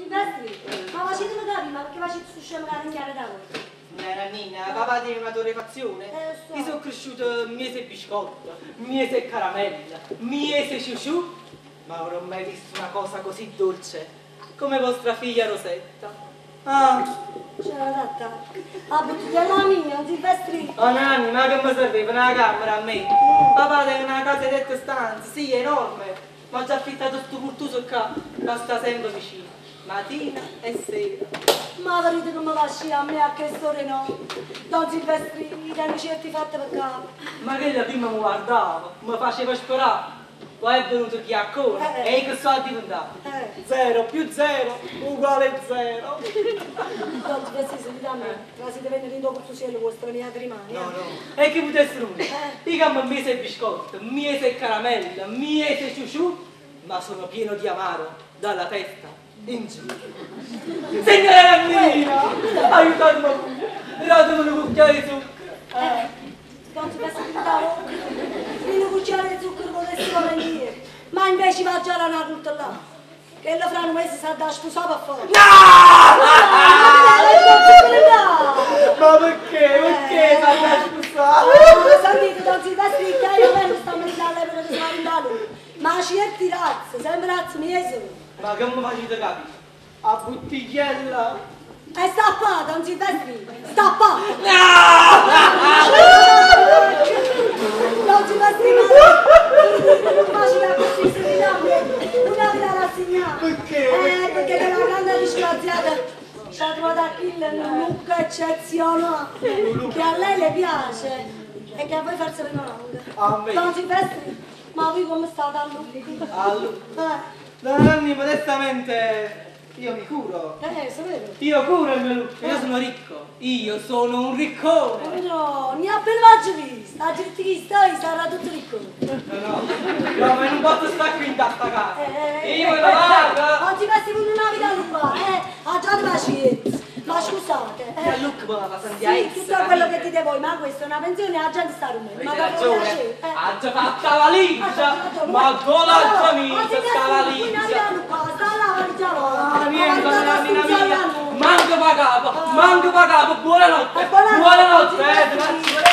Silvestri, ma facitemi capire, ma perché facete sto scemo che ringhiare da voi? Nannina, papà tiene una torrefazione. So. Io sono cresciuto miese e biscotto, miese e caramella, miese e ciuciù, ma non ho mai visto una cosa così dolce come vostra figlia Rosetta. Ah, C'era l'attacco. La bottigliella mia, Don Silvestri. oh Nanni, ma che mi serve una camera a me? Papà tiene una casa di sette stanze, sì, è enorme, ma ho già affittato sto curtuso qua, ma sta sempre vicino, mattina e sera. Ma vedete come va a me a che storia no? Don Silvestri, mi danno certi fatti per capo. Ma quella prima mi guardava, mi faceva sperare. Poi è venuto chi ancora e io che sono diventato? 0 più 0 uguale 0. Don Silvestri, sentite a me, la siete venuti in dopo cielo vostra mia rimane. No, no. E che potesse lui? Io cambio mese e biscotto, mese e caramella, mese e ciuciù, ma sono pieno di amaro dalla testa in giù. Signora Nannina, aiutatemi pure, datemi un cucchiaio di zucchero. Don Silvestri, un cucchiaio di zucchero volessimo venire, ma invece va già la tutta là. Che la fra un mese sa da sposare per fuori. No! Ma perché? Perché s'ha da sposare? Sentite, Don Silvestri, che io vengo stamattina all'epoca che sono in lui. Ma certi razze, sempre razze mie sono. Ma che mi facete capire? A bottigliella! E sta qua, Don Silvestri, sta qua! No! Don Silvestri, ma non facile così, se mi dà non avete da rassegnare. Perché? Perché quella grande disgraziata ci ha trovato a Kill un look eccezionale, che a lei le piace e che a voi forse non anche. A me? Don Silvestri, ma voi come state al look? Allora, Nanni, modestamente io mi curo. Sapete? Io curo il mio look, io sono ricco. Io sono un riccone. No, ne appena faccio vista, la gente che stai sarà tutto ricco. No, no, no, ma non posso stare qui in questa casa. Io me la vado. Oggi passi con una vita qua, ha già di pazienza. Ma scusate, E il look me la fa sentire Sì, tutto quello che dite voi, ma questa è una pensione, la gente sta dormendo. Ma Avete che ragione, piacere, ha già fatta la valigia, ma dove l'ha già messa sta valigia? Ah, niente, Nannina mia, manco pagato, manco pagato, buonanotte, buonanotte, ti faccio vedere.